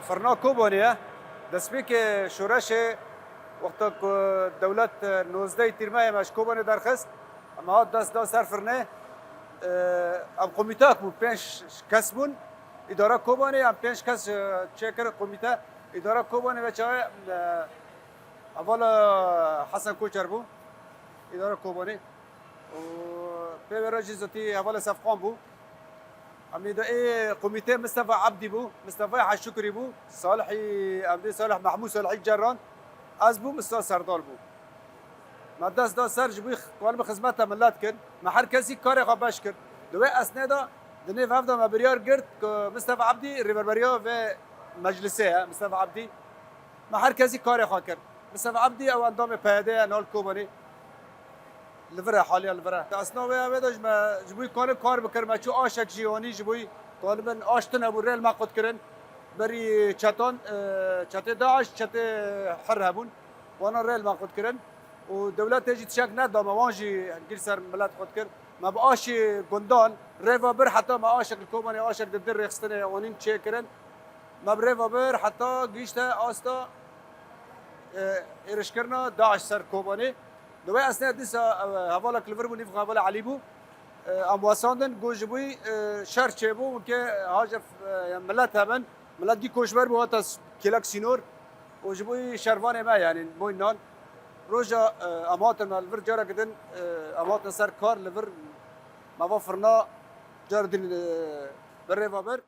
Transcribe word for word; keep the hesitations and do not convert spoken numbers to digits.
Firna Kobanê ye. Destpêkê şoreşê wexta ku dewlet, e, nozdeh Tîrmehê me ji Kobanê derxist, em hat dest da ser firnê. E, em komîtek bûn, pênc kes bûn. Îdara Kobanê em pênc kes, e, çêkir komîte. Îdara Kobanê ve çaxê, e, hevala Hesen Koçer bû. Îdara Kobanê. Û pê ve re jî zotî hevala Sefqan bû. Em ê de ê komîtê Mistefa Ebdî bû, Mistefa Heşukrî bû, Salihî, em dê Salih Mehmûd Salihî Cerran, ez bûm, Mistefa Serdal bû. Me dest da ser ji bo ku em bi xizmeta milet kin. Me her kesî karê xwe beş kir. Di wê esnê de, di nêv hev de me biryar girt ku Mistefa Ebdî rêverberiya vê meclisê ye, Mistefa Ebdî. Me her kesî karê xwe kir. Mistefa Ebdî ew endamê P Y D ye, nal Kobanê. Li vir e, haliya li vir e. Esna wê, wê de ji me, ji bo karin kar bikir, me çû aşek jî anî ji bo karin bin aş tune bû, rê li me qut kirin. Berî çetan, e, çetê DAIŞ, çetê Hir hebûn. Wana rê li me qut kirin. Û dewletê jî tişek neda me, wan jî gîr ser milet qut kir. Me bi aşê gundan rê ve bir heta me aşek li Kobanê, aşek di dir rêxistinê anîn çêkirin. Me bi rê ve bir heta gihîşte asta, e, êrişkirina DAIŞ ser Kobanê. Di wê esnê dîsa, e, hevalek li vir bû, nîv hevala Elî bû. E, em wesandin, got ji bo, e, şer çêbû, weke haje, e, milet hebin. Milet gî koçber bû, hata s-, kêlek sînor. Û ji bo şervanê me, yanî, boy nan. Roja, e, em hatin me li vir careke din, e, em hatin ser kar li vir. Me va firna car din, e, bi rê ve bir.